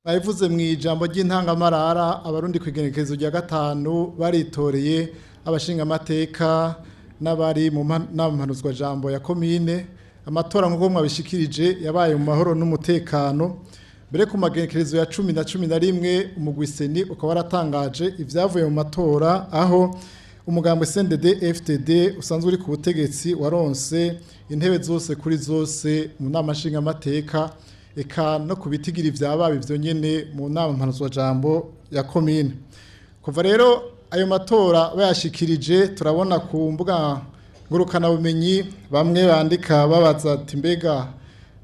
Babivuze mu ijambo ry'intangamarara, Abarundi ku igenekerezo rya 5 baritoreye abashingamateka n'abari mu nama jambo ya komine. Amatora, nk'uko mwabishikirije, yabaye mu mahoro n'umutekano. Mbere ku magenekerezo ya 10 na 11, umugwi CENI ukaba waratangaje ibyavuye mu matora, aho umugambwe CNDD FDD usanzwe uri ku butegetsi waronse intebe zose kuri zose mu nama nshingamateka, eka no ku bitigiri vyaba ivyo nyene mu nama mpanuzwajambo ya komine. Kuva rero ayo matora bayashikirije, turabona ku mbuga ngurukanabumenyi bamwe bandika babaza ati: "Mbega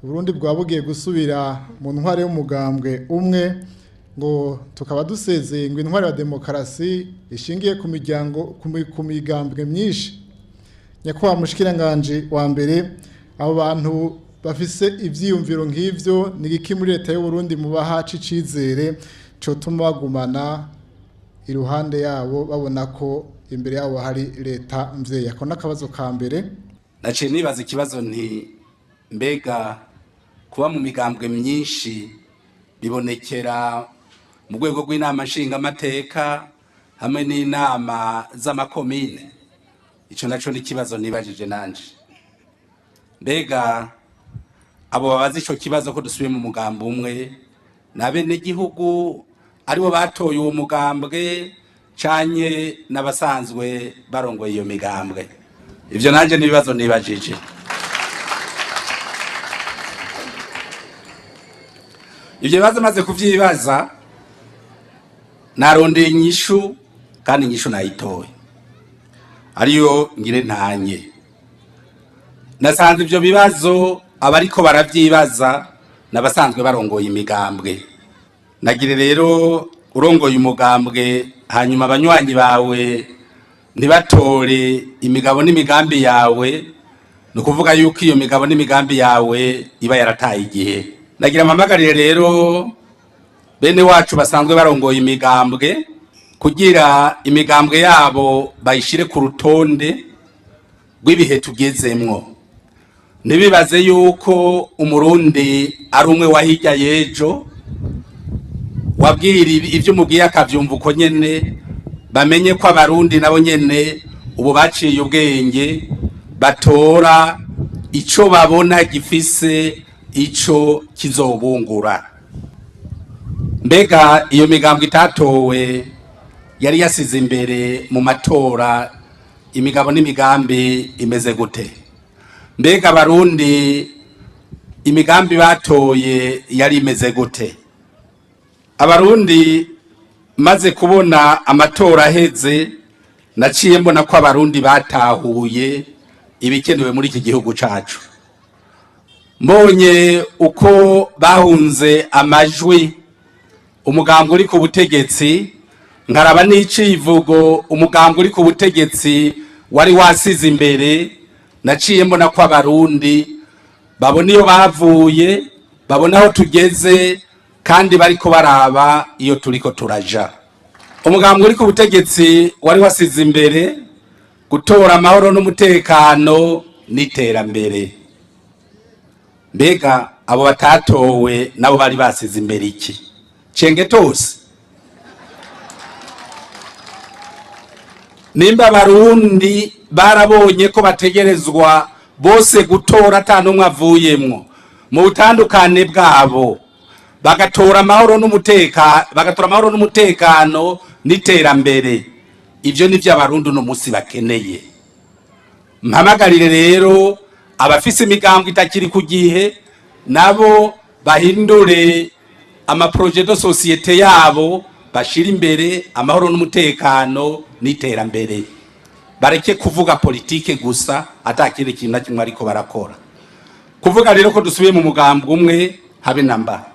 Burundi bwa bugiye gusubira mu ntware y'umugambwe umwe?" Ngo tukaba dusezeye ngo intware ya demokarasi ishingiye ku miryango, ku migambwe myinshi. Nyakubahwa mushikiranganje wa mbere, abo bantu bafise ivyiyumviro nk'ivyo, ni iki muri leta y'u Burundi mubaha c'icizere cotuma bagumana iruhande yabo, babona ko imbere yabo hari leta mvyeyi? Ako n'akabazo ka mbere. Naciye nibaza ikibazo nti: mbega kuba mu migambwe myinshi bibonekera mu rwego rw'inama nshingamateka hamwe n'inama z'amakomine? Ico naco ni ikibazo nibajije nanje. Mbega abo babaza ico kibazo ko dusubiye mu mugambi umwe, n'abenegihugu aribo batoye uwo mugambwe, canke n'abasanzwe barongoye iyo migambwe? Ivyo nanje n'ibibazo nibajije. Ivyo bibazo maze kuvyibaza, narondeye inyishu, kandi inyishu nayitoye, ariyo ngire ntanye. Nasanze ivyo bibazo abariko baravyibaza n'abasanzwe barongoye imigambwe. Nagire rero, urongoye umugambwe, hanyuma abanywanyi bawe ntibatore imigabo n'imigambi yawe, ni ukuvuga yuko iyo migabo n'imigambi yawe iba yarataye igihe. Nagira mpamagarire rero bene wacu basanzwe barongoye imigambwe kugira imigambwe yabo bayishire ku rutonde rw'ibihe tugezemwo. Ntibibaze yuko Umurundi ari umwe wa hirya y'ejo, wabwira ibyo umubwiye akavyumva uko nyene. Bamenye ko Abarundi nabo nyene ubu baciye ubwenge, batora ico babona gifise ico kizobungura. Mbega iyo migambwe itatowe yari yasize imbere mu matora imigabo n'imigambi imeze gute? Mbega Abarundi imigambi batoye yari imeze gute? Abarundi, maze kubona amatora aheze, naciye mbona ko Abarundi batahuye ibikenewe muri iki gihugu cacu. Mbonye uko bahunze amajwi umugambwe uri ku butegetsi, nkaraba n'icivugo umugambwe uri ku butegetsi wari wasize imbere, naciye mbona ko Abarundi babona iyo bavuye, babona aho tugeze, kandi bariko baraba iyo turiko turaja. Umugambwe uri ku butegetsi wari wasize imbere gutora amahoro n'umutekano n'iterambere. Mbega abo batatowe nabo bari basize imbere iki? Cenge tose. Nimba Abarundi barabonye ko bategerezwa bose gutora ata n'umwe avuyemwo mu butandukane bwabo, bagatora amahoro n'umutekano n'iterambere, ivyo nivyo Abarundi uno munsi bakeneye. Mpamagarire rero abafise imigambwe itakiri ku gihe, nabo bahindure ama projets de société yabo, bashira imbere amahoro n'umutekano n'iterambere, bareke kuvuga politike gusa atakindi kintu na kimwe ariko barakora. Kuvuga rero ko dusubiye mu mugambwe umwe, habe namba,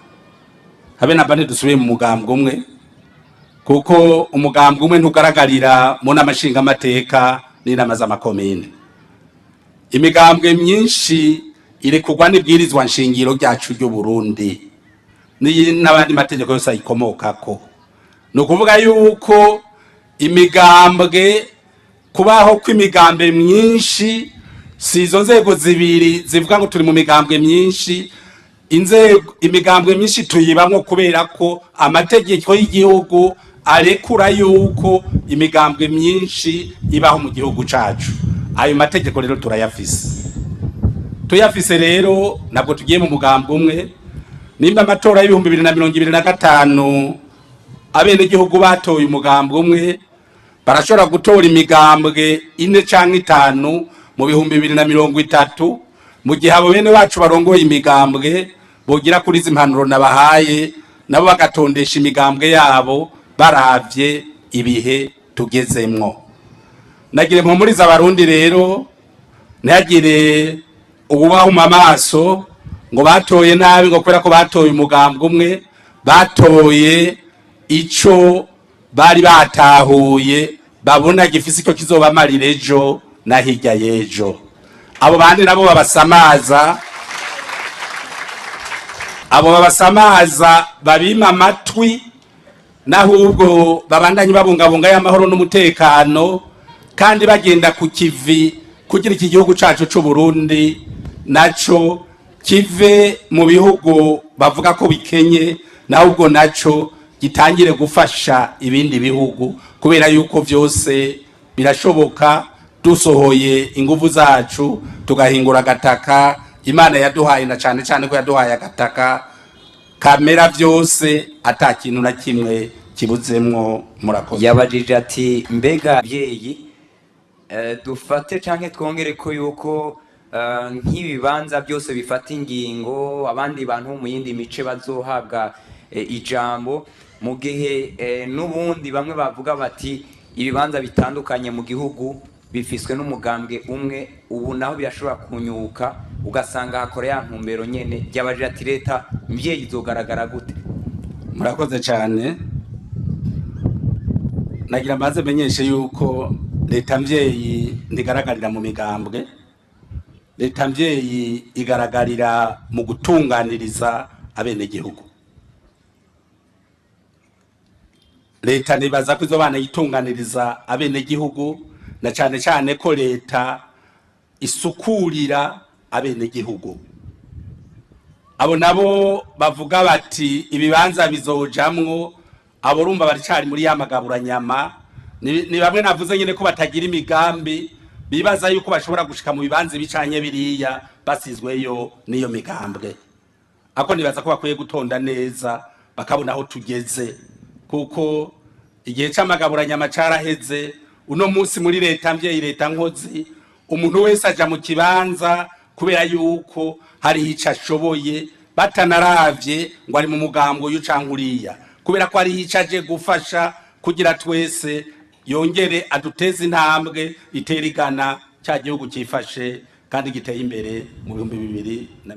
habe namba, ntidusubiye mu mugambwe umwe, kuko umugambwe umwe ntugaragarira mu nama nshingamateka n'inama z'amakomine. Imigambwe myinshi irekurwa n'ibwirizwa nshingiro ryacu ry'u Burundi n'abandi mategeko yose ayikomokako. Ni ukuvuga yuko imigambwe, kubaho kw'imigambwe myinshi, si izo nzego zibiri zivuga ngo turi mu migambwe myinshi. Inzego, imigambwe myinshi tuyibamwo kubera ko amategeko y'igihugu arekura yuko imigambwe myinshi ibaho mu gihugu cacu. Ayo mategeko rero turayafise. Tuyafise rero, ntabwo tugiye mu mugambwe umwe. Nimba amatora y'2025 abenegihugu batoye umugambwe umwe, barashobora gutora imigambwe ine canke itanu mu 2030, mu gihe abo bene bacu barongoye imigambwe bogira kuri izi mpanuro nabahaye, nabo bagatondesha imigambwe yabo baravye ibihe tugezemwo. Nagire mpumuriza Abarundi rero, ntihagire uwubahuma amaso ngo batoye nabi, ngo kubera ko batoye umugambwe umwe. Batoye ico bari batahuye, babona gifise icyo kizobamarira ejo na hirya y'ejo. Abo bandi nabo babasamaza, abo babasamaza babima amatwi, n'ahubwo babandanye babungabunga y'amahoro n'umutekano, kandi bagenda ku kivi kugira iki gihugu cacu c'u Burundi naco kive mu bihugu bavuga ko bikenye, nahubwo naco gitangire gufasha ibindi bihugu, kubera yuko vyose birashoboka dusohoye inguvu zacu, tugahingura agataka Imana yaduhaye, na cane cane ko yaduhaye agataka kamera vyose, ata kintu na kimwe kibuzemwo. Murakoze. Yabajije ati: mbega abyeyi, dufate canke twongere ko yuko nk'ibibanza byose bifata ingingo, abandi bantu bo mu yindi mice bazohabwa ijambo, mu gihe n'ubundi bamwe bavuga bati ibibanza bitandukanye mu gihugu bifiswe n'umugambwe umwe, ubu naho birashobora kunyuka, ugasanga hakora ya ntumbero nyene. Yabajije ati: leta mvyeyi izogaragara gute? Murakoze cyane. Nagira mbaze menyeshe yuko leta mvyeyi ntigaragarira mu migambwe. Leta mvyeyi igaragarira mu gutunganiriza abenegihugu. Leta nibaza ko izobana yitunganiriza abenegihugu, na cane cane ko leta isukurira abenegihugu. Abo nabo bavuga bati ibibanza bizojamwo, abo urumva baricari muri ya magaburanyama. Ni bamwe navuze nyene ko batagira imigambi, bibaza yuko bashobora gushika mu bibanza bicanye biriya basizweyo n'iyo migambwe. Ako nibaza ko bakwiye gutonda neza, bakabona aho tugeze, kuko igihe c'amagaburanyama caraheze. Uno munsi muri leta mvyeyi, leta nkozi, umuntu wese aja mu kibanza kubera yuko hari ico ashoboye, batanaravye ngo ari mu mugambwe uyu canke uriya, kubera ko hariho ico aje gufasha kugira twese yongere aduteze intambwe itera igana cya gihugu cyifashe kandi giteye imbere mu bihumbi bibiri na